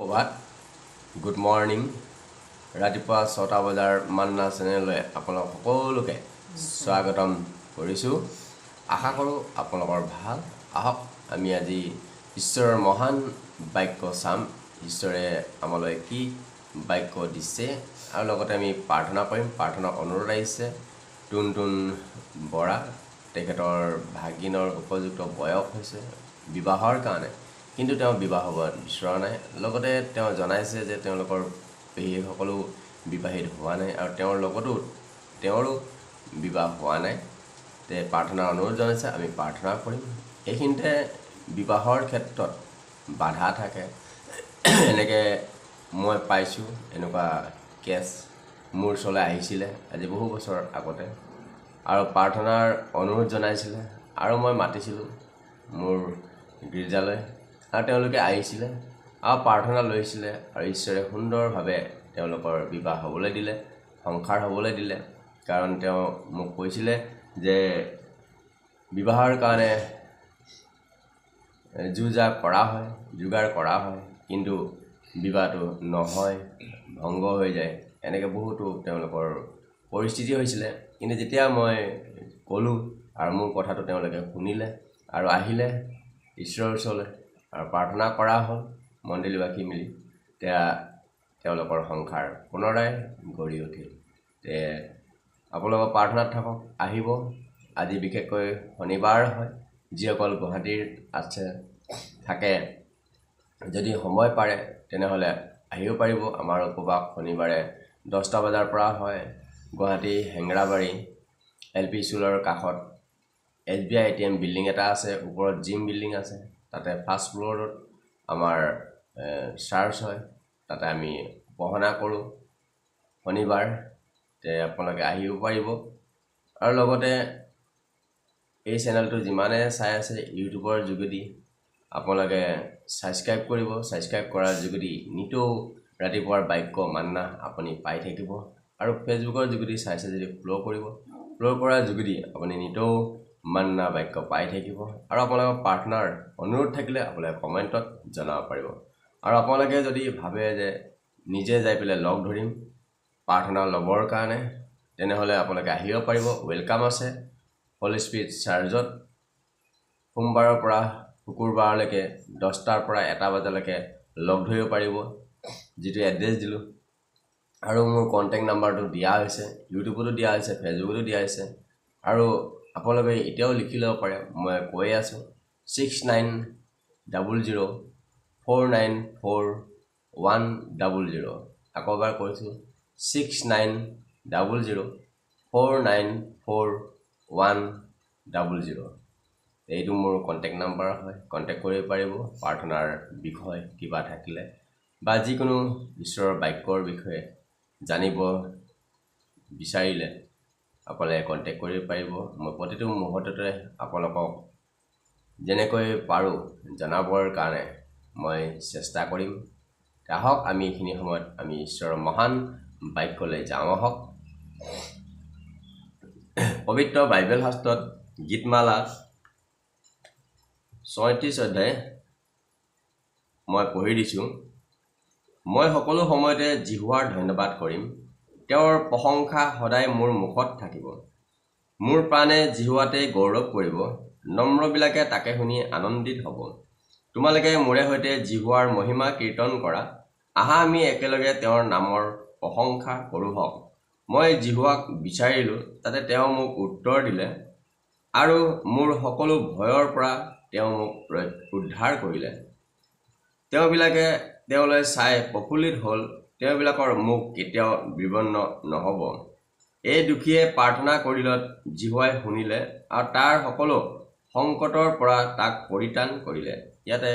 প্ৰভাত, good morning. ৰাতিপুৱা 6টা বজাৰ মান্না চেনেললৈ আপোনালোক সকলোকে স্বাগতম কৰিছোঁ। আশা কৰোঁ আপোনালোকৰ ভাল। আহক, আমি আজি ঈশ্বৰৰ মহান বাক্য চাম, ঈশ্বৰে আমালৈ কি বাক্য দিছে, আৰু লগতে আমি প্ৰাৰ্থনা কৰিম। প্ৰাৰ্থনা অনুৰোধ আহিছে টুনটুন বৰা, তেখেতৰ ভাগিনৰ উপযুক্ত বয়স হৈছে বিবাহৰ কাৰণে, কিন্তু তেওঁ বিবাহ হ'ব বিচৰা নাই। লগতে তেওঁ জনাইছে যে তেওঁলোকৰ পেহীসকলো বিবাহিত হোৱা নাই আৰু তেওঁৰ লগতো তেওঁৰো বিবাহ হোৱা নাই। তে প্ৰাৰ্থনাৰ অনুৰোধ জনাইছে, আমি প্ৰাৰ্থনা কৰিম। এইখিনিতে বিবাহৰ ক্ষেত্ৰত বাধা থাকে, এনেকৈ মই পাইছোঁ, এনেকুৱা কেছ মোৰ ওচৰলৈ আহিছিলে আজি বহু বছৰ আগতে আৰু প্ৰাৰ্থনাৰ অনুৰোধ জনাইছিলে আৰু মই মাতিছিলোঁ মোৰ গীৰ্জালৈ আৰু তেওঁলোকে আহিছিলে আৰু প্ৰাৰ্থনা লৈছিলে আৰু ঈশ্বৰে সুন্দৰভাৱে তেওঁলোকৰ বিবাহ হ'বলৈ দিলে, সংসাৰ হ'বলৈ দিলে। কাৰণ তেওঁ মোক কৈছিলে যে বিবাহৰ কাৰণে যো-জা কৰা হয়, যোগাৰ কৰা হয়, কিন্তু বিবাহটো নহয়, ভংগ হৈ যায়। এনেকৈ বহুতো তেওঁলোকৰ পৰিস্থিতি হৈছিলে। কিন্তু যেতিয়া মই ক'লোঁ আৰু মোৰ কথাটো তেওঁলোকে শুনিলে আৰু আহিলে ঈশ্বৰৰ ওচৰলৈ আৰু প্ৰাৰ্থনা কৰা হ'ল মণ্ডলীবাসী মিলি, তেতিয়া তেওঁলোকৰ সংসাৰ পুনৰাই গঢ়ি উঠিল। তে আপোনালোকৰ প্ৰাৰ্থনাত থাকক, আহিব। আজি বিশেষকৈ শনিবাৰ হয়, যিসকল গুৱাহাটীত আছে থাকে, যদি সময় পাৰে তেনেহ'লে আহিব পাৰিব। আমাৰ উপবাস শনিবাৰে 10টা বজাৰ পৰা হয়। গুৱাহাটী হেঙেৰাবাৰী এল পি স্কুলৰ কাষত SBI ATM building এটা আছে, ওপৰত জিম বিল্ডিং আছে, তাতে ফাৰ্ষ্ট ফ্ল'ৰত আমাৰ চাৰ্চ হয়, তাতে আমি উপাসনা কৰোঁ শনিবাৰ। তে আপোনালোকে আহিব পাৰিব। আৰু লগতে এই চেনেলটো যিমানে চাই আছে ইউটিউবৰ যোগেদি, আপোনালোকে ছাবস্ক্ৰাইব কৰিব। ছাবস্ক্ৰাইব কৰাৰ যোগেদি নিতৌ ৰাতিপুৱাৰ বাক্য মান্না আপুনি পাই থাকিব। আৰু ফেচবুকৰ যোগেদি চাইছে যদি ফ'ল' কৰিব, ফ'ল' কৰাৰ যোগেদি আপুনি নিতৌ মান্না বাক্য পাই থাকিব। আৰু আপোনালোকৰ প্ৰাৰ্থনাৰ অনুৰোধ থাকিলে আপোনালোকে কমেণ্টত জনাব পাৰিব। আৰু আপোনালোকে যদি ভাবে যে নিজে যাই পেলাই লগ ধৰিম প্ৰাৰ্থনা ল'বৰ কাৰণে, তেনেহ'লে আপোনালোকে আহিব পাৰিব, welcome আছে। হলি স্পিৰিট চাৰ্চত সোমবাৰৰ পৰা শুকুৰবাৰলৈকে 10টাৰ পৰা 1টা বজালৈকে লগ ধৰিব পাৰিব, যিটো এড্ৰেছ দিলোঁ। আৰু মোৰ কণ্টেক্ট নাম্বাৰটো দিয়া হৈছে, ইউটিউবতো দিয়া হৈছে, ফেচবুকতো দিয়া হৈছে, আৰু আপোনালোকে এতিয়াও লিখি ল'ব পাৰে, মই কৈয়ে আছোঁ, 6900494100। আকৌ এবাৰ কৈছোঁ, 6900494100। এইটো মোৰ কণ্টেক্ট নাম্বাৰ হয়, কণ্টেক্ট কৰিব পাৰিব প্ৰাৰ্থনাৰ বিষয় কিবা থাকিলে বা যিকোনো ঈশ্বৰৰ বাক্যৰ বিষয়ে জানিব বিচাৰিলে আপোনালোকে কণ্টেক্ট কৰিব পাৰিব। মই প্ৰতিটো মুহূৰ্ততে আপোনালোকক যেনেকৈ পাৰোঁ জনাবৰ কাৰণে মই চেষ্টা কৰিম। আহক, আমি এইখিনি সময়ত আমি ঈশ্বৰৰ মহান বাক্যলৈ যাওঁ আহক। পবিত্ৰ বাইবেল শাস্ত্ৰত গীতমালা 36 অধ্যায় মই পঢ়ি দিছোঁ। মই সকলো সময়তে যিহোৱাৰ ধন্যবাদ কৰিম, তেওঁৰ প্ৰশংসা সদায় মোৰ মুখত থাকিব। মোৰ প্ৰাণে যিহোৱাতে গৌৰৱ কৰিব, নম্ৰবিলাকে তাকে শুনি আনন্দিত হ'ব। তোমালোকে মোৰে সৈতে যিহোৱাৰ মহিমা কীৰ্তন কৰা, আহা আমি একেলগে তেওঁৰ নামৰ প্ৰশংসা কৰোঁহক। মই যিহোৱাক বিচাৰিলোঁ, তাতে তেওঁ মোক উত্তৰ দিলে আৰু মোৰ সকলো ভয়ৰ পৰা তেওঁ মোক উদ্ধাৰ কৰিলে। তেওঁবিলাকে তেওঁলৈ চাই প্ৰফুল্লিত হ'ল, তেওঁবিলাকৰ মুখ কেতিয়াও বিবৰ্ণ নহ'ব। এই দুখীয়ে প্ৰাৰ্থনা কৰিলত যিহোৱাই শুনিলে আৰু তাৰ সকলো সংকটৰ পৰা তাক পৰিত্ৰাণ কৰিলে। ইয়াতে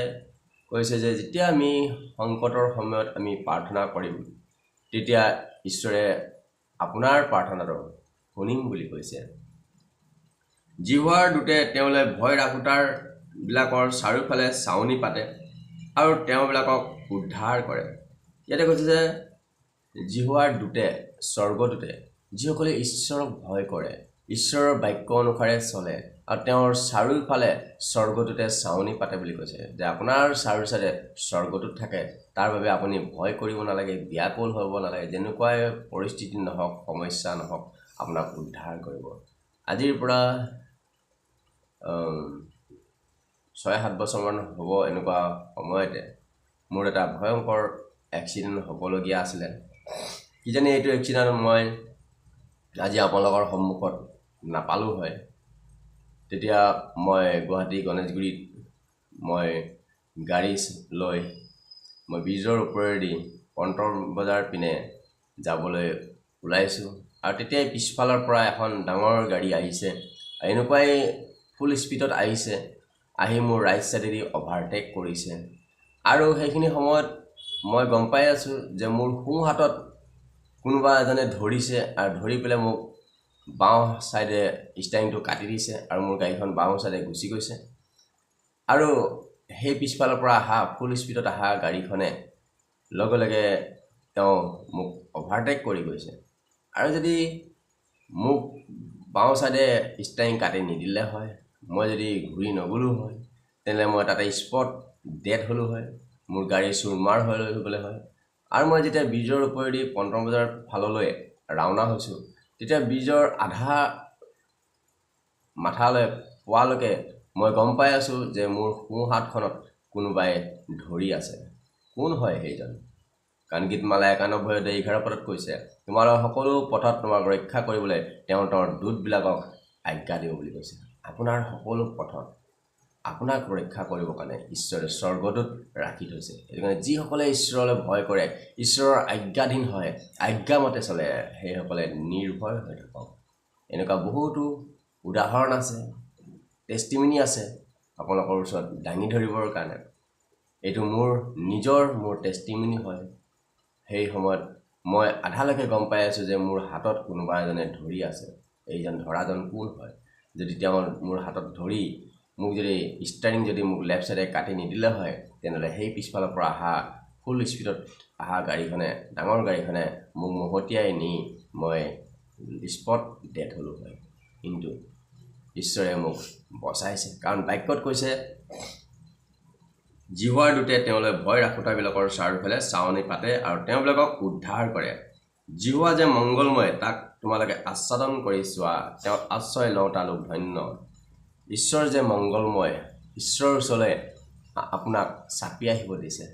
কৈছে যে যেতিয়া আমি সংকটৰ সময়ত আমি প্ৰাৰ্থনা কৰিম, তেতিয়া ঈশ্বৰে আপোনাৰ প্ৰাৰ্থনাটো শুনিম বুলি কৈছে। যিহোৱাৰ দূতে তেওঁলৈ ভয় ৰাখোতাবিলাকৰ চাৰিওফালে ছাউনি পাতে আৰু তেওঁবিলাকক উদ্ধাৰ কৰে। ইয়াতে কৈছে যে যিহোৱাৰ দূতে, স্বৰ্গদূতে, যিসকলে ঈশ্বৰক ভয় কৰে, ঈশ্বৰৰ বাক্য অনুসাৰে চলে, আৰু তেওঁৰ চাৰিওফালে স্বৰ্গদূতে ছাউনি পাতে বুলি কৈছে, যে আপোনাৰ চাৰিও চাইডে স্বৰ্গদূত থাকে, তাৰ বাবে আপুনি ভয় কৰিব নালাগে, ব্যাকুল হ'ব নালাগে, যেনেকুৱাই পৰিস্থিতি নহওক, সমস্যা নহওক, আপোনাক উদ্ধাৰ কৰিব। আজিৰ পৰা 6-7 বছৰমান হ'ব এনেকুৱা সময়তে মোৰ এটা ভয়ংকৰ এক্সিডেণ্ট হ'বলগীয়া আছিলে। কিজানি এইটো এক্সিডেণ্ট মই আজি আপোনালোকৰ সন্মুখত নাপালোঁ হয়। তেতিয়া মই গুৱাহাটী গণেশগুৰিত মই গাড়ী লৈ মই ব্ৰিজৰ ওপৰেদি পল্টন বজাৰ পিনে যাবলৈ ওলাইছোঁ, আৰু তেতিয়াই পিছফালৰ পৰা এখন ডাঙৰ গাড়ী আহিছে, এনেকুৱাই ফুল স্পীডত আহিছে, আহি মোৰ ৰাইট ছাইডেদি অভাৰটেক কৰিছে। আৰু সেইখিনি সময়ত মই গম পাই আছোঁ যে মোৰ সোঁ হাতত কোনোবা এজনে ধৰিছে, আৰু ধৰি পেলাই মোক বাওঁ ছাইডে ষ্টাৰিংটো কাটি দিছে, আৰু মোৰ গাড়ীখন বাওঁ ছাইডে গুচি গৈছে। আৰু সেই পিছফালৰ পৰা অহা ফুল স্পীডত অহা গাড়ীখনে লগে লগে তেওঁ মোক অভাৰটেক কৰি গৈছে। আৰু যদি মোক বাওঁ ছাইডে ষ্টাৰিং কাটি নিদিলে হয়, মই যদি ঘূৰি নগ'লোঁ হয়, তেনেহ'লে মই তাতে স্পট ডেড হ'লোঁ হয়, মোৰ গাড়ী চুৰমাৰ হৈ গ'লে হয়। আৰু মই যেতিয়া ব্ৰিজৰ ওপৰেদি পল্টন বজাৰ ফাললৈ ৰাওনা হৈছোঁ, তেতিয়া ব্ৰিজৰ আধা মাথালৈ পোৱালৈকে মই গম পাই আছোঁ যে মোৰ সোঁ হাতখনত কোনোবাই ধৰি আছে। কোন হয় সেইজন? কাৰণ গীতমালা 91:11 পদত কৈছে, তোমালোকৰ সকলো পথত তোমাক ৰক্ষা কৰিবলৈ তেওঁ তেওঁৰ দূতবিলাকক আজ্ঞা দিব বুলি কৈছে। আপোনাৰ সকলো পথত আপোনাক ৰক্ষা কৰিবৰ কাৰণে ঈশ্বৰে স্বৰ্গদূত ৰাখি থৈছে। সেইটো কাৰণে যিসকলে ঈশ্বৰলৈ ভয় কৰে, ঈশ্বৰৰ আজ্ঞাধীন হয়, আজ্ঞামতে চলে, সেইসকলে নিৰ্ভয় হৈ থাকক। এনেকুৱা বহুতো উদাহৰণ আছে, টেষ্টিমনি আছে আপোনালোকৰ ওচৰত দাঙি ধৰিবৰ কাৰণে। এইটো মোৰ নিজৰ মোৰ টেষ্টিমনি হয়। সেই সময়ত মই আধালৈকে গম পাই আছোঁ যে মোৰ হাতত কোনোবা এজনে ধৰি আছে। এইজন ধৰাজন কোন হয়? যদি তেওঁ মোৰ হাতত ধৰি মোক যদি ষ্টাৰিং যদি মোক লেফ্ট ছাইডে কাটি নিদিলে হয়, তেনেহ'লে সেই পিছফালৰ পৰা অহা ফুল স্পীডত অহা গাড়ীখনে, ডাঙৰ গাড়ীখনে মোক মহতিয়াই নি মই স্পট ডেথ হ'লোঁ হয়। কিন্তু ঈশ্বৰে মোক বচাইছে। কাৰণ বাক্যত কৈছে, যিহোৱাৰ দূতে তেওঁলৈ ভয় ৰাখোঁতাবিলাকৰ চাৰিওফালে ছাউনি পাতে আৰু তেওঁবিলাকক উদ্ধাৰ কৰে। যিহোৱা যে মংগলময়, তাক তোমালোকে আস্বাদন কৰি চোৱা, তেওঁ আশ্ৰয় লওঁতা লোক ধন্য। ঈশ্বৰ যে মংগলময়, ঈশ্বৰৰ ওচৰলৈ আপোনাক চাপি আহিব দিছে।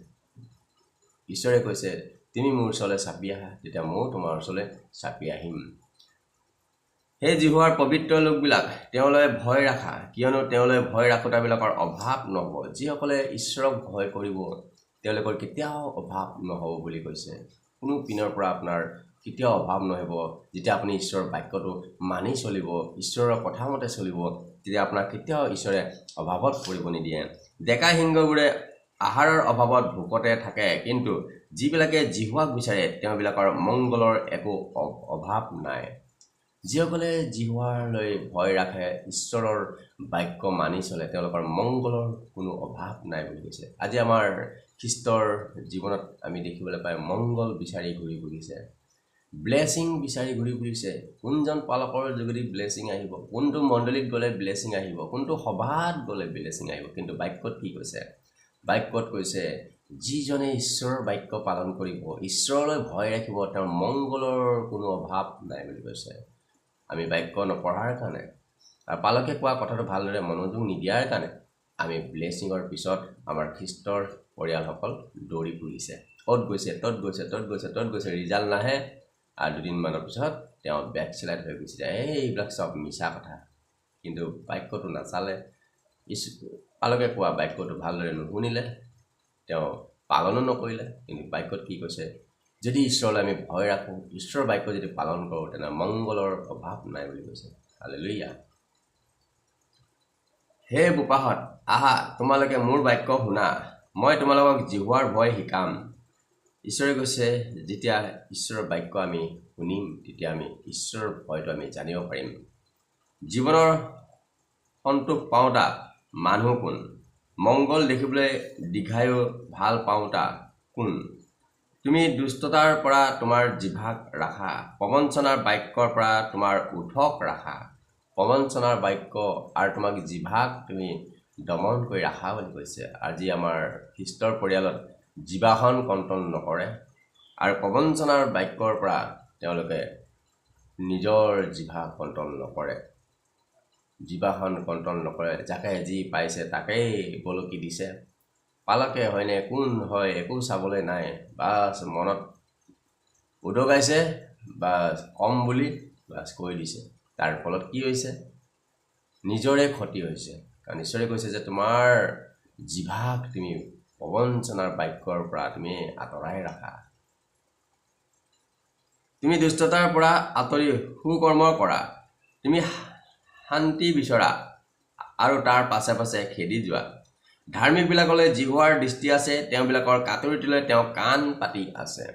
ঈশ্বৰে কৈছে, তুমি মোৰ ওচৰলৈ চাপি আহা, তেতিয়া ময়ো তোমাৰ ওচৰলৈ চাপি আহিম। হে যিহোৱাৰ পবিত্ৰ লোকবিলাক, তেওঁলৈ ভয় ৰাখা, কিয়নো তেওঁলৈ ভয় ৰাখোঁতাবিলাকৰ অভাৱ নহ'ব। যিসকলে ঈশ্বৰক ভয় কৰিব, তেওঁলোকৰ কেতিয়াও অভাৱ নহ'ব বুলি কৈছে। কোনো পিনৰ পৰা আপোনাৰ কেতিয়াও অভাৱ নহ'ব। যেতিয়া আপুনি ঈশ্বৰৰ বাক্যটো মানি চলিব, ঈশ্বৰৰ কথামতে চলিব, তেতিয়া আপোনাক কেতিয়াও ঈশ্বৰে অভাৱত পৰিব নিদিয়ে। ডেকা সিংহবোৰে আহাৰৰ অভাৱত ভোকতে থাকে, কিন্তু যিবিলাকে যিহোৱাক বিচাৰে তেওঁবিলাকৰ মংগলৰ একো অভাৱ নাই। যিসকলে যিহোৱালৈ ভয় ৰাখে, ঈশ্বৰৰ বাক্য মানি চলে, তেওঁলোকৰ মংগলৰ কোনো অভাৱ নাই বুলি কৈছে। আজি আমাৰ খ্ৰীষ্টৰ জীৱনত আমি দেখিবলৈ পাই মংগল বিচাৰি ঘূৰি ফুৰিছে, ব্লেছিং বিচাৰি ঘূৰি ফুৰিছে। কোনজন পালকৰ যোগেদি ব্লেছিং আহিব, কোনটো মণ্ডলীত গ'লে ব্লেছিং আহিব, কোনটো সভাত গ'লে ব্লেছিং আহিব। কিন্তু বাক্যত কি কৈছে? বাক্যত কৈছে, যিজনে ঈশ্বৰৰ বাক্য পালন কৰিব, ঈশ্বৰলৈ ভয় ৰাখিব, তেওঁৰ মংগলৰ কোনো অভাৱ নাই বুলি কৈছে। আমি বাক্য নপঢ়াৰ কাৰণে আৰু পালকে কোৱা কথাটো ভালদৰে মনোযোগ নিদিয়াৰ কাৰণে আমি ব্লেছিঙৰ পিছত আমাৰ খ্ৰীষ্টৰ পৰিয়ালসকল দৌৰি ফুৰিছে। অ'ত গৈছে, ত'ত গৈছে, ত'ত গৈছে, ত'ত গৈছে, ৰিজাল্ট নাহে। আৰু দুদিনমানৰ পিছত তেওঁ বেক চেলাইড হৈ গুচি যায়। এইবিলাক চব মিছা কথা। কিন্তু বাক্যটো নাচালে, পালকে কোৱা বাক্যটো ভালদৰে নুশুনিলে, তেওঁ পালনো নকৰিলে। কিন্তু বাক্যত কি কৈছে? যদি ঈশ্বৰলৈ আমি ভয় ৰাখোঁ, ঈশ্বৰৰ বাক্য যদি পালন কৰোঁ, তেনে মংগলৰ অভাৱ নাই বুলি কৈছে। হালেলুয়া। হে বোপাহঁত, আহা, তোমালোকে মোৰ বাক্য শুনা, মই তোমালোকক যিহোৱাৰ ভয় শিকাম। ঈশ্বৰে কৈছে, যেতিয়া ঈশ্বৰৰ বাক্য আমি শুনিম, তেতিয়া আমি ঈশ্বৰৰ ভয়টো আমি জানিব পাৰিম। জীৱনৰ সন্তোষ পাওঁতা মানুহ কোন? মংগল দেখিবলৈ দীঘায়ু ভাল পাওঁতা কোন? তুমি দুষ্টতাৰ পৰা তোমাৰ জিভাক ৰাখা, প্ৰবঞ্চনাৰ বাক্যৰ পৰা তোমাৰ ওঁঠক ৰাখা। প্ৰবঞ্চনাৰ বাক্য আৰু তোমাক জিভাক তুমি দমন কৰি ৰাখা বুলি কৈছে। আজি আমাৰ খ্ৰীষ্টৰ পৰিয়ালত জিভাখন কণ্ট্ৰল নকৰে আৰু প্ৰবঞ্চনাৰ বাক্যৰ পৰা তেওঁলোকে নিজৰ জিভা কণ্ট্ৰল নকৰে, জিভাখন কণ্ট্ৰল নকৰে। যাকে যি পাইছে তাকেই বলকি দিছে। পালকে হয়নে কোন হয় একো চাবলৈ নাই, বাছ মনত উদগাইছে বা কম বুলি বাছ কৈ দিছে। তাৰ ফলত কি হৈছে? নিজৰে ক্ষতি হৈছে। কাৰণ ঈশ্বৰে কৈছে যে তোমাৰ জিভাক তুমি প্ৰবঞ্চনাৰ বাক্যৰ পৰা তুমি আঁতৰাই ৰাখা। তুমি দুষ্টতাৰ পৰা আঁতৰি সুকৰ্ম কৰা, তুমি শান্তি বিচৰা আৰু তাৰ পাছে পাছে খেদি যোৱা। ধাৰ্মিকবিলাকলৈ যিহোৱাৰ দৃষ্টি আছে, তেওঁবিলাকৰ কাতৰিটোলৈ তেওঁ কাণ পাতি আছে।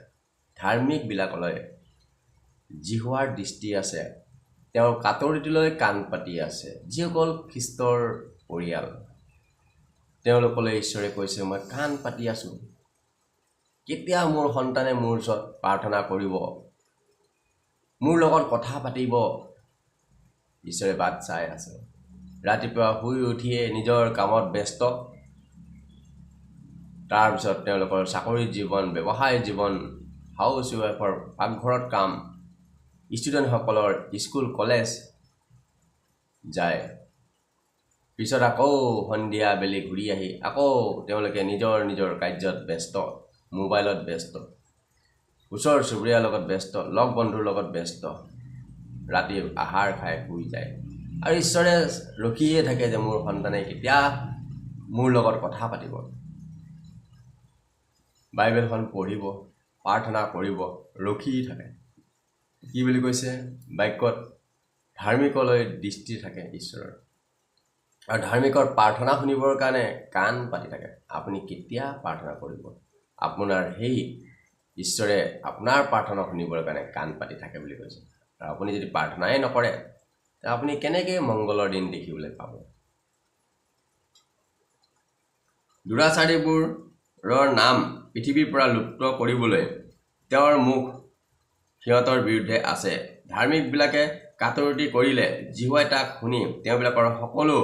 ধাৰ্মিকবিলাকলৈ যিহোৱাৰ দৃষ্টি আছে, তেওঁৰ কাতৰিটোলৈ কাণ পাতি আছে। যিসকল খ্ৰীষ্টৰ পৰিয়াল, তেওঁলোকলৈ ঈশ্বৰে কৈছে, মই কাণ পাতি আছোঁ, কেতিয়া মোৰ সন্তানে মোৰ ওচৰত প্ৰাৰ্থনা কৰিব, মোৰ লগত কথা পাতিব। ঈশ্বৰে বাট চাই আছে। ৰাতিপুৱা শুই উঠিয়ে নিজৰ কামত ব্যস্ত, তাৰপিছত তেওঁলোকৰ চাকৰি জীৱন, ব্যৱসায় জীৱন, হাউচ ৱাইফৰ পাকঘৰত কাম, ষ্টুডেণ্টসকলৰ স্কুল কলেজ যায়। পিছত আকৌ সন্ধিয়া বেলি ঘূৰি আহি আকৌ তেওঁলোকে নিজৰ নিজৰ কাৰ্যত ব্যস্ত, মোবাইলত ব্যস্ত, ওচৰ চুবুৰীয়াৰ লগত ব্যস্ত, লগ বন্ধুৰ লগত ব্যস্ত, ৰাতি আহাৰ খাই শুই যায়। আৰু ঈশ্বৰে ৰখিয়ে থাকে যে মোৰ সন্তানে কেতিয়া মোৰ লগত কথা পাতিব, বাইবেলখন পঢ়িব, প্ৰাৰ্থনা কৰিব, ৰখি থাকে। কি বুলি কৈছে বাক্যত? ধাৰ্মিকলৈ দৃষ্টি থাকে ঈশ্বৰৰ, আৰু ধাৰ্মিকৰ প্ৰাৰ্থনা শুনিবৰ কাৰণে কাণ পাতি থাকে। আপুনি কেতিয়া প্ৰাৰ্থনা কৰিব? আপোনাৰ সেই ঈশ্বৰে আপোনাৰ প্ৰাৰ্থনা শুনিবৰ কাৰণে কাণ পাতি থাকে বুলি কৈছে। আৰু আপুনি যদি প্ৰাৰ্থনাই নকৰে, আপুনি কেনেকৈ মংগলৰ দিন দেখিবলৈ পাব? দুৰাচাৰীবোৰৰ নাম পৃথিৱীৰ পৰা লুপ্ত কৰিবলৈ তেওঁৰ মুখ সিহঁতৰ বিৰুদ্ধে আছে। ধাৰ্মিকবিলাকে কাতৰতি কৰিলে যিহোৱাই তাক শুনি তেওঁবিলাকৰ সকলো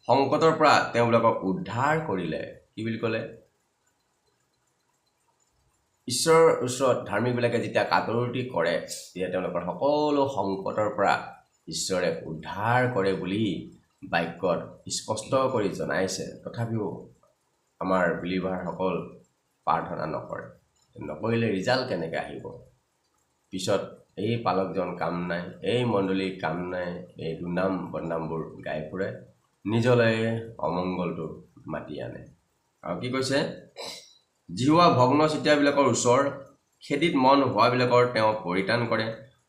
সংকটৰ পৰা তেওঁবিলাকক উদ্ধাৰ কৰিলে। কি বুলি ক'লে? ঈশ্বৰৰ ওচৰত ধাৰ্মিকবিলাকে যেতিয়া কাতৰতি কৰে, তেতিয়া তেওঁলোকৰ সকলো সংকটৰ পৰা ঈশ্বৰে উদ্ধাৰ কৰে বুলি বাক্যত স্পষ্ট কৰি জনাইছে। তথাপিও আমাৰ বিলিভাৰসকল প্ৰাৰ্থনা নকৰে। নকৰিলে ৰিজাল্ট কেনেকৈ আহিব? পিছত এই পালকজন কাম নাই, এই মণ্ডলীৰ কাম নাই, এই দুৰ্নাম বদনামবোৰ গাই ফুৰে, নিজলৈ অমংগলটো মাতি আনে। আৰু কি কৈছে? যিহোৱা ভগ্ন চিতীয়াবিলাকৰ ওচৰ, খেদিত মন হোৱাবিলাকৰ তেওঁ পৰিত্ৰাণ কৰে।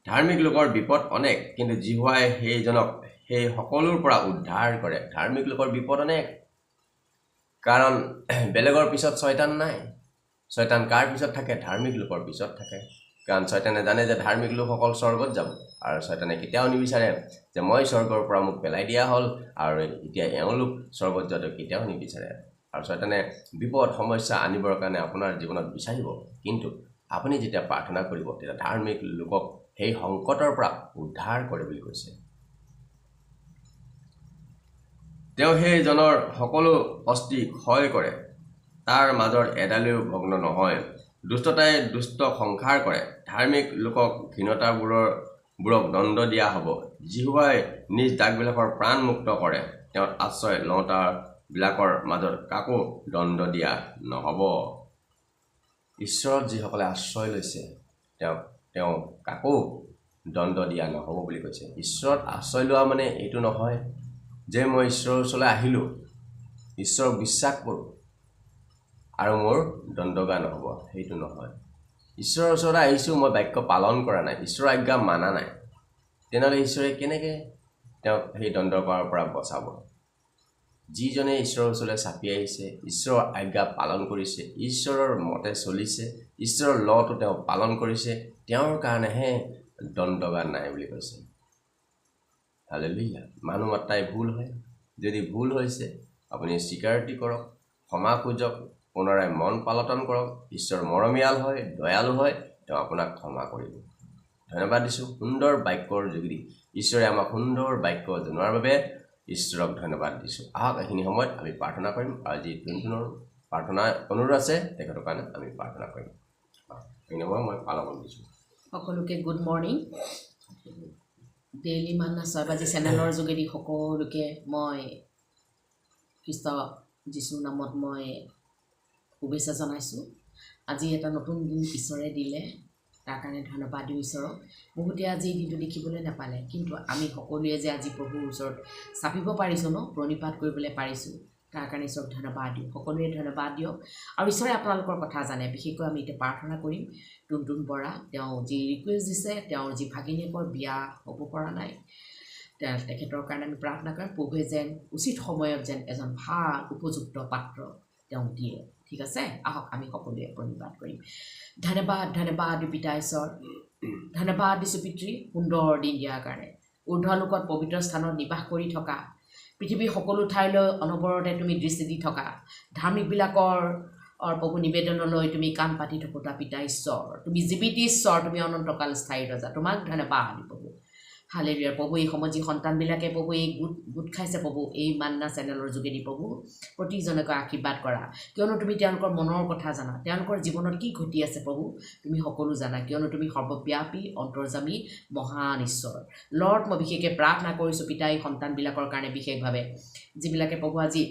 ধাৰ্মিক লোকৰ বিপদ অনেক, কিন্তু যিহোৱাই সেইজনক সেই সকলোৰ পৰা উদ্ধাৰ কৰে। ধাৰ্মিক লোকৰ বিপদ অনেক, কাৰণ বেলেগৰ পিছত ছয়তান নাই। ছয়তান কাৰ পিছত থাকে? ধাৰ্মিক লোকৰ পিছত থাকে। কাৰণ ছয়তানে জানে যে ধাৰ্মিক লোকসকল স্বৰ্গত যাব, আৰু ছয়তানে কেতিয়াও নিবিচাৰে যে মই স্বৰ্গৰ পৰা মোক পেলাই দিয়া হ'ল আৰু এতিয়া এওঁলোক স্বৰ্গত যোৱাটো কেতিয়াও নিবিচাৰে। আৰু ছয়তানে বিপদ সমস্যা আনিবৰ কাৰণে আপোনাৰ জীৱনত বিচাৰিব, কিন্তু আপুনি যেতিয়া প্ৰাৰ্থনা কৰিব তেতিয়া ধাৰ্মিক লোকক সেই সংকটৰ পৰা উদ্ধাৰ কৰে বুলি কৈছে। তেওঁ সেইজনৰ সকলো অস্থি ক্ষয় কৰে, তাৰ মাজৰ এডালেও ভগ্ন নহয়। দুষ্টতাই দুষ্ট সংসাৰ কৰে, ধাৰ্মিক লোকক ঘৃণতাবোৰক দণ্ড দিয়া হ'ব। যিহোৱাই নিজ দাগবিলাকৰ প্ৰাণ মুক্ত কৰে, তেওঁত আশ্ৰয় লওঁতাবিলাকৰ মাজত কাকো দণ্ড দিয়া নহ'ব। ঈশ্বৰত যিসকলে আশ্ৰয় লৈছে তেওঁ কাকো দণ্ড দিয়া নহ'ব বুলি কৈছে। ঈশ্বৰত আশ্ৰয় লোৱা মানে এইটো নহয় যে মই ঈশ্বৰৰ ওচৰলৈ আহিলোঁ, ঈশ্বৰক বিশ্বাস কৰোঁ আৰু মোৰ দণ্ডগা নহ'ব, সেইটো নহয়। ঈশ্বৰৰ ওচৰলৈ আহিছোঁ, মই বাক্য পালন কৰা নাই, ঈশ্বৰৰ আজ্ঞা মানা নাই, তেনেহ'লে ঈশ্বৰে কেনেকৈ তেওঁক সেই দণ্ড কৰাৰ পৰা বচাব? যিজনে ঈশ্বৰৰ ওচৰলৈ চাপি আহিছে, ঈশ্বৰৰ আজ্ঞা পালন কৰিছে, ঈশ্বৰৰ মতে চলিছে, ঈশ্বৰৰ লটো তেওঁ পালন কৰিছে, তেওঁৰ কাৰণেহে দণ্ডগা নাই বুলি কৈছে। হালেলুয়া। মানুহ মাত্ৰাই ভুল হয়, যদি ভুল হৈছে আপুনি স্বীকাৰোক্তি কৰক, ক্ষমা খোজক, পুনৰাই মন পালটন কৰক। ঈশ্বৰ মৰমীয়াল হয়, দয়ালু হয়, তেওঁ আপোনাক ক্ষমা কৰিব। ধন্যবাদ দিছোঁ। সুন্দৰ বাক্যৰ যোগেদি ঈশ্বৰে আমাক সুন্দৰ বাক্য জনোৱাৰ বাবে ঈশ্বৰক ধন্যবাদ দিছোঁ। আহক, এইখিনি সময়ত আমি প্ৰাৰ্থনা কৰিম আৰু যি টুনটুনৰ প্ৰাৰ্থনা অনুৰোধ আছে, তেখেতৰ কাৰণে আমি প্ৰাৰ্থনা কৰিম। এইখিনি সময়ত মই পালকক দিছোঁ। সকলোকে গুড মৰ্ণিং। ডেইলি মান্না 6 বাজি চেনেলৰ যোগেদি সকলোকে মই খ্ৰীষ্ট যীশুৰ নামত মই শুভেচ্ছা জনাইছোঁ। আজি এটা নতুন দিন ঈশ্বৰে দিলে, তাৰ কাৰণে ধন্যবাদ দিওঁ ঈশ্বৰক। বহুতে আজি এই দিনটো দেখিবলৈ নাপালে, কিন্তু আমি সকলোৱে যে আজি প্ৰভুৰ ওচৰত চাপিব পাৰিছোঁ ন, প্ৰণিপাত কৰিবলৈ পাৰিছোঁ, তাৰ কাৰণে ঈশ্বৰক ধন্যবাদ দিওঁ। সকলোৱে ধন্যবাদ দিয়ক আৰু ঈশ্বৰে আপোনালোকৰ কথা জানে। বিশেষকৈ আমি এতিয়া প্ৰাৰ্থনা কৰিম টুনটুন বৰা, তেওঁ যি ৰিকুৱেষ্ট দিছে, তেওঁৰ যি ভাগিনীয়েকৰ বিয়া হ'ব পৰা নাই, তেখেতৰ কাৰণে আমি প্ৰাৰ্থনা কৰিম, প্ৰভুৱে যেন উচিত সময়ত যেন এজন ভাল উপযুক্ত পাত্ৰ তেওঁক দিয়ে। ঠিক আছে, আহক আমি সকলোৱে প্ৰণিপাত কৰিম। ধন্যবাদ, ধন্যবাদ পিতা ঈশ্বৰ, ধন্যবাদ দিছোঁ পিতৃ, সুন্দৰ দিন দিয়াৰ কাৰণে। ঊৰ্ধ্বলোকত পবিত্ৰ স্থানত নিবাস কৰি থকা, পৃথিৱীৰ সকলো ঠাইলৈ অনবৰতে তুমি দৃষ্টি দি থকা, ধাৰ্মিকবিলাকৰ প্ৰভু নিবেদনলৈ তুমি কাণ পাতি থাকোঁতা পিতা ঈশ্বৰ, তুমি জীৱিত ঈশ্বৰ, তুমি অনন্তকাল স্থায়ী ৰজা, তোমাক ধন্যবাদ প্ৰভু। হালেলুয়া। প্ৰভু, এই সময়ত যি সন্তানবিলাকে প্ৰভু এই গোট গোট খাইছে প্ৰভু, এই মান্না চেনেলৰ যোগেদি প্ৰভু, প্ৰতিজনকে আশীৰ্বাদ কৰা। কিয়নো তুমি তেওঁলোকৰ মনৰ কথা জানা, তেওঁলোকৰ জীৱনত কি ঘটি আছে প্ৰভু তুমি সকলো জানা, কিয়নো তুমি সৰ্বব্যাপী অন্তৰ্যামী মহান ঈশ্বৰ। লৰ্ড, মই বিশেষকৈ প্ৰাৰ্থনা কৰিছোঁ পিতা, এই সন্তানবিলাকৰ কাৰণে, বিশেষভাৱে যিবিলাকে প্ৰভু আজি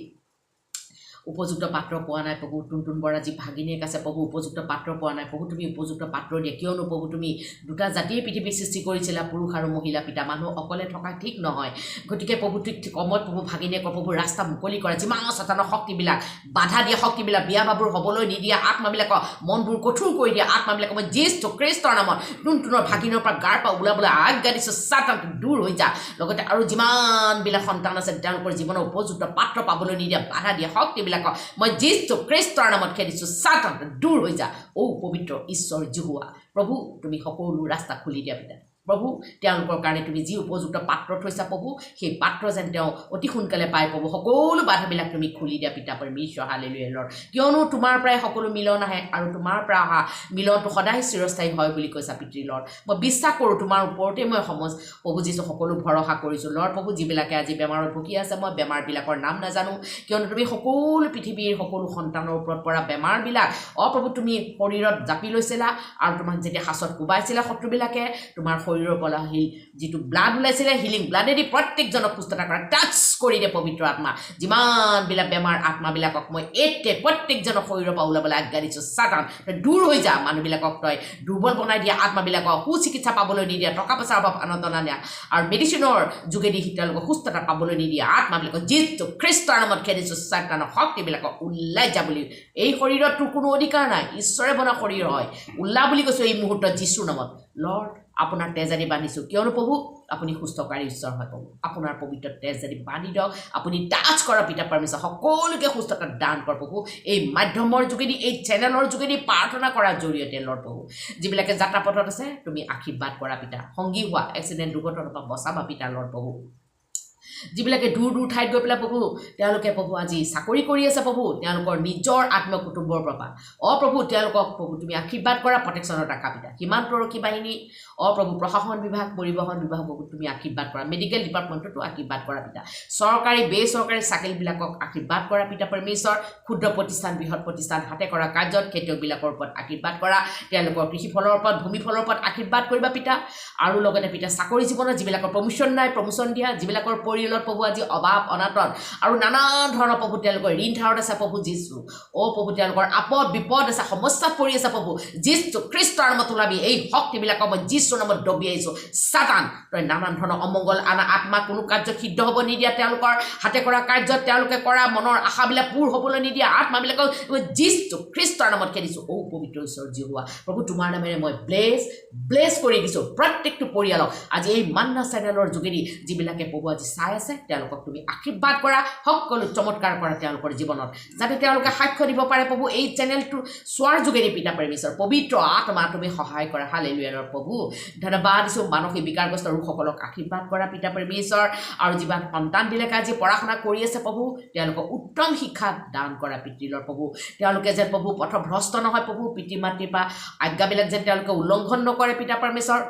উপযুক্ত পাত্ৰ পোৱা নাই প্ৰভু। টুনটুন বৰা যি ভাগিনীয়েক আছে প্ৰভু, উপযুক্ত পাত্ৰ পোৱা নাই প্ৰভু, তুমি উপযুক্ত পাত্ৰ দিয়া। কিয়নো প্ৰভু তুমি দুটা জাতিয়ে পৃথিৱী সৃষ্টি কৰিছিলা, পুৰুষ আৰু মহিলা পিতা। মানুহ অকলে থকা ঠিক নহয়। গতিকে প্ৰভু ঠিক সময়ত প্ৰভু ভাগিনীয়েকৰ প্ৰভু ৰাস্তা মুকলি কৰা। যিমান চতানৰ শক্তিবিলাক বাধা দিয়া শক্তিবিলাক, বিয়া বাবুৰ হ'বলৈ নিদিয়া আত্মাবিলাকক, মনবোৰ কঠোৰ কৰি দিয়া আত্মাবিলাকক মই যীশু খ্ৰীষ্টৰ নামত টুনটুনৰ ভাগিনৰ পৰা গাৰ পৰা ওলাবলৈ আজ্ঞা দিছোঁ। চাতান দূৰ হৈ যা। লগতে আৰু যিমানবিলাক সন্তান আছে, তেওঁলোকৰ জীৱনৰ উপযুক্ত পাত্ৰ পাবলৈ নিদিয়া বাধা দিয়া শক্তিবিলাকক মই যীশু খ্ৰীষ্টৰ নামত খেদিছোঁ। চাতান দূৰ হৈ যা। অ' পবিত্ৰ ঈশ্বৰ যিহোৱা প্ৰভু, তুমি সকলো ৰাস্তা খুলি দিয়া পিতা। প্ৰভু, তেওঁলোকৰ কাৰণে তুমি যি উপযুক্ত পাত্ৰ থৈছা প্ৰভু, সেই পাত্ৰ যেন তেওঁ অতি সোনকালে পায় প্ৰভু। সকলো বাধাবিলাক তুমি খুলি দিয়া পিতা পৰমেশ্বৰ। Hallelujah lord. কিয়নো তোমাৰ পৰাই সকলো মিলন আহে আৰু তোমাৰ পৰা অহা মিলনটো সদায় চিৰস্থায়ী হয় বুলি কৈছা পিতৃ লৰ্ড। মই বিশ্বাস কৰোঁ, তোমাৰ ওপৰতে মই সমজ প্ৰভু যীশু সকলো ভৰসা কৰিছোঁ লৰ্ড। প্ৰভু, যিবিলাকে আজি বেমাৰত ভুগি আছে, মই বেমাৰবিলাকৰ নাম নাজানো, কিয়নো তুমি সকলো পৃথিৱীৰ সকলো সন্তানৰ ওপৰত পৰা বেমাৰবিলাক অ প্ৰভু তুমি শৰীৰত জাপি লৈছিলা আৰু তোমাক যেতিয়া সাঁচত কোবাইছিলা শত্ৰুবিলাকে, তোমাৰ শৰীৰৰ পৰা হিল যিটো ব্লাড ওলাইছিলে, হিলিং ব্লাডেদি প্ৰত্যেকজনক সুস্থতা কৰা, টাচ কৰি দিয়ে পবিত্ৰ আত্মা। যিমানবিলাক বেমাৰ আত্মাবিলাকক মই এতিয়া প্ৰত্যেকজনৰ শৰীৰৰ পৰা ওলাবলৈ আজ্ঞা দিছোঁ। চাতান তই দূৰ হৈ যা। মানুহবিলাকক তই দুৰ্বল বনাই দিয়া, আত্মাবিলাকক সুচিকিৎসা পাবলৈ নিদিয়া, টকা পইচাৰ অভাৱ আনন্দনা দিয়া আৰু মেডিচিনৰ যোগেদি তেওঁলোকক সুস্থতা পাবলৈ নিদিয়া আত্মাবিলাকক যীশু খ্ৰীষ্টৰ নামত খেদিছোঁ। চাতানৰ শক্তিবিলাকক ওলাই যা বুলি, এই শৰীৰত তোৰ কোনো অধিকাৰ নাই, ঈশ্বৰে বনোৱা শৰীৰ হয়, ওলা বুলি কৈছোঁ এই মুহূৰ্তত যীশুৰ নামত। লৰ্ড, আপোনাৰ তেজেদি বান্ধিছোঁ, কিয়নো প্ৰভু আপুনি সুস্থকাৰী ঈশ্বৰ হয়। প্ৰভু, আপোনাৰ পবিত্ৰ তেজেদি বান্ধি দিয়ক, আপুনি টাচ কৰক পিতা পৰমেশ্বৰ, সকলোকে সুস্থতা দান কৰক প্ৰভু, এই মাধ্যমৰ যোগেদি, এই চেনেলৰ যোগেদি প্ৰাৰ্থনা কৰাৰ জৰিয়তে। লৰ্ড প্ৰভু, যিবিলাকে যাত্ৰা পথত আছে, তুমি আশীৰ্বাদ কৰা পিতা, সংগী হোৱা, এক্সিডেণ্ট দুৰ্ঘটনাৰ পৰা বচাবা পিতা। লৰ্ড প্ৰভু, যিবিলাকে দূৰ দূৰ ঠাইত গৈ পেলাই প্ৰভু তেওঁলোকে প্ৰভু আজি চাকৰি কৰি আছে প্ৰভু, তেওঁলোকৰ নিজৰ আত্মকুটুম্বৰ পৰা অ প্ৰভু তেওঁলোকক প্ৰভু তুমি আশীৰ্বাদ কৰা, প্ৰটেকশ্যনত ৰাখা পিতা। সীমান্তৰক্ষী বাহিনী অ প্ৰভু, প্ৰশাসন বিভাগ, পৰিবহণ বিভাগ প্ৰভু তুমি আশীৰ্বাদ কৰা, মেডিকেল ডিপাৰ্টমেণ্টতো আশীৰ্বাদ কৰা পিতা। চৰকাৰী বেচৰকাৰী চাকৰিবিলাকক আশীৰ্বাদ কৰা পিতা পৰমেশ্বৰ। ক্ষুদ্ৰ প্ৰতিষ্ঠান, বৃহৎ প্ৰতিষ্ঠান, হাতে কৰা কাৰ্যত খেতিয়কবিলাকৰ ওপৰত আশীৰ্বাদ কৰা, তেওঁলোকৰ কৃষি ফলৰ ওপৰত, ভূমি ফলৰ ওপৰত আশীৰ্বাদ কৰিবা পিতা। আৰু লগতে পিতা, চাকৰি জীৱনত যিবিলাকৰ প্ৰমোশ্যন নাই, প্ৰমোশ্যন দিয়া। যিবিলাকৰ পৰিয়ালত প্ৰভু আজি অভাৱ অনাটন আৰু নানান ধৰণৰ প্ৰভু তেওঁলোকৰ ঋণ ধাৰত আছে প্ৰভু যীশু, অ প্ৰভু তেওঁলোকৰ আপদ বিপদ আছে, সমস্যাত পৰি আছে প্ৰভু যীশু খ্ৰীষ্টৰ নামত ওলাবি। এই শক্তিবিলাকক মই যীশুৰ নামত দবি আহিছোঁ। চাতান তই নানান ধৰণৰ অমংগল আনা আত্মা কোনো কাৰ্য সিদ্ধ হ'ব নিদিয়া, তেওঁলোকৰ হাতে কৰা কাৰ্যত তেওঁলোকে কৰা মনৰ আশাবিলাক পূৰ হ'বলৈ নিদিয়া আত্মাবিলাকক মই যীশু খ্ৰীষ্টৰ নামত খেদিছোঁ। অ পবিত্ৰ ঈশ্বৰ যিহোৱা প্ৰভু, তোমাৰ নামেৰে মই ব্লেছ ব্লেছ কৰি দিছোঁ প্ৰত্যেকটো পৰিয়ালক আজি এই মান্না চেনেলৰ যোগেদি যিবিলাকে প্ৰভু আজি চাই আছে। চাই আছে, তেওঁলোকক তুমি আশীৰ্বাদ কৰা, সকলো চমৎকাৰ কৰা তেওঁলোকৰ জীৱনত, যাতে তেওঁলোকে সাক্ষ্য দিব পাৰে প্ৰভু এই চেনেলটো চোৱাৰ যোগেদি। পিতা পৰমেশ্বৰ, পবিত্ৰ আত্মা তুমি সহায় কৰা। হালেলুয়াৰ প্ৰভু, ধন্যবাদ দিছোঁ। মানসিক বিকাৰগ্ৰস্ত ৰোগসকলক আশীৰ্বাদ কৰা পিতা পৰমেশ্বৰ, আৰু যিমান সন্তানবিলাকে আজি পঢ়া শুনা কৰি আছে প্ৰভু, তেওঁলোকক উত্তম শিক্ষা দান কৰা পিতৃলৰ প্ৰভু। তেওঁলোকে যেন প্ৰভু পথভ্ৰষ্ট নহয় প্ৰভু, পিতৃ মাতৃৰ পৰা আজ্ঞাবিলাক যেন তেওঁলোকে উলংঘন নকৰে পিতা পৰমেশ্বৰ,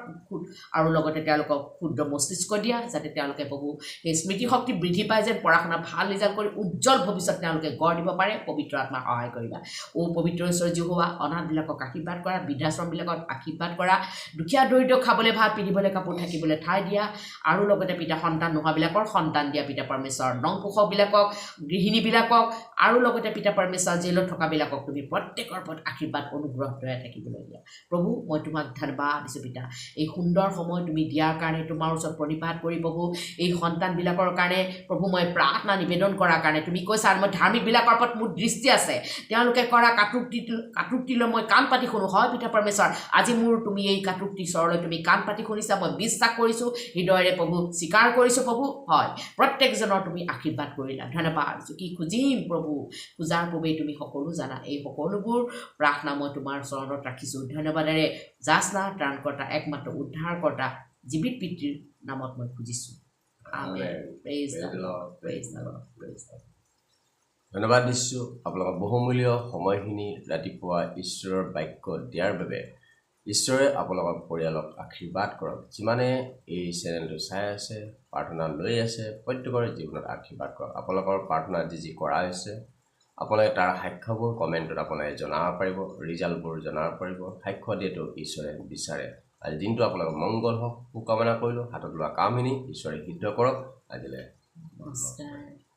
আৰু লগতে তেওঁলোকক ক্ষুদ্ৰ মস্তিষ্ক দিয়া, যাতে তেওঁলোকে প্ৰভু সেই স্মৃতিশক্তি বৃদ্ধি পায়, যেন পঢ়া শুনা ভাল ৰিজাল্ট কৰি উজ্জ্বল ভৱিষ্যত তেওঁলোকে গঢ় দিব পাৰে। পবিত্ৰ আত্মা সহায় কৰিবা। অ' পবিত্ৰ ঈশ্বৰ যিহোৱা, অনাথবিলাকক আশীৰ্বাদ কৰা, বৃদ্ধাশ্ৰমবিলাকক আশীৰ্বাদ কৰা, দুখীয়া দৰিদ্ৰ খাবলৈ ভাত, পিন্ধিবলৈ কাপোৰ, থাকিবলৈ ঠাই দিয়া, আৰু লগতে পিতা সন্তান নোহোৱাবিলাকৰ সন্তান দিয়া পিতা পৰমেশ্বৰ, নংপোষকবিলাকক, গৃহিণীবিলাকক, আৰু লগতে পিতা পৰমেশ্বৰ জেলত থকাবিলাকক তুমি প্ৰত্যেকৰ ওপৰত আশীৰ্বাদ অনুগ্ৰহ দয়া থাকিবলৈ দিয়া প্ৰভু। মই তোমাক ধন্যবাদ দিছোঁ পিতা, এই সুন্দৰ সময় তুমি দিয়াৰ কাৰণে তোমাৰ ওচৰত প্ৰণিপাত কৰি প্ৰভু, এই সন্তানবিলাকৰ কাৰণে প্ৰভু মই প্ৰাৰ্থনা নিবেদন কৰাৰ কাৰণে। তুমি কৈছা, মই ধাৰ্মিকবিলাকৰ ওপৰত মোৰ দৃষ্টি আছে, তেওঁলোকে কৰা কাটুক্তিলৈ মই কাণ পাতি শুনো। হয় পিতা পৰমেশ্বৰ, আজি মোৰ তুমি এই কাটুক্তি স্বৰলৈ তুমি কাণ পাতি শুনিছা, মই বিশ্বাস কৰিছোঁ, হৃদয়েৰে প্ৰভু স্বীকাৰ কৰিছোঁ প্ৰভু। হয়, প্ৰত্যেকজনৰ তুমি আশীৰ্বাদ কৰিলা, ধন্যবাদ দিছোঁ। কি খুজিম প্ৰভু, খোজাৰ পূৰ্বেই তুমি সকলো জানা। এই সকলোবোৰ প্ৰাৰ্থনা মই তোমাৰ চৰণত ৰাখিছোঁ ধন্যবাদেৰে, যাচনা ত্ৰাণকৰ্তা একমাত্ৰ উদ্ধাৰকৰ্তা জীৱিত পিতৃৰ নামত মই খুজিছোঁ, আমেন। Praise the Lord, praise the Lord, praise the Lord. ধন্যবাদ দিছোঁ আপোনালোকৰ বহুমূল্য সময়খিনি ৰাতিপুৱা ঈশ্বৰৰ বাক্য দিয়াৰ বাবে। ঈশ্বৰে আপোনালোকৰ পৰিয়ালক আশীৰ্বাদ কৰক। যিমানে এই চেনেলটো চাই আছে, প্ৰাৰ্থনা লৈ আছে, প্ৰত্যেকৰে জীৱনত আশীৰ্বাদ কৰক। আপোনালোকৰ প্ৰাৰ্থনা যি যি কৰা হৈছে, আপোনালোকে তাৰ সাক্ষ্যবোৰ কমেণ্টত আপোনালোকে জনাব পাৰিব, ৰিজাল্টবোৰ জনাব পাৰিব। সাক্ষ্য দিয়াটো ঈশ্বৰে বিচাৰে। আজি দিনটো আপোনালোকৰ মংগল হওক, শুভকামনা কৰিলোঁ। হাতত লোৱা কামখিনি ঈশ্বৰে সিদ্ধ কৰক। আজিলৈ নমস্কাৰ।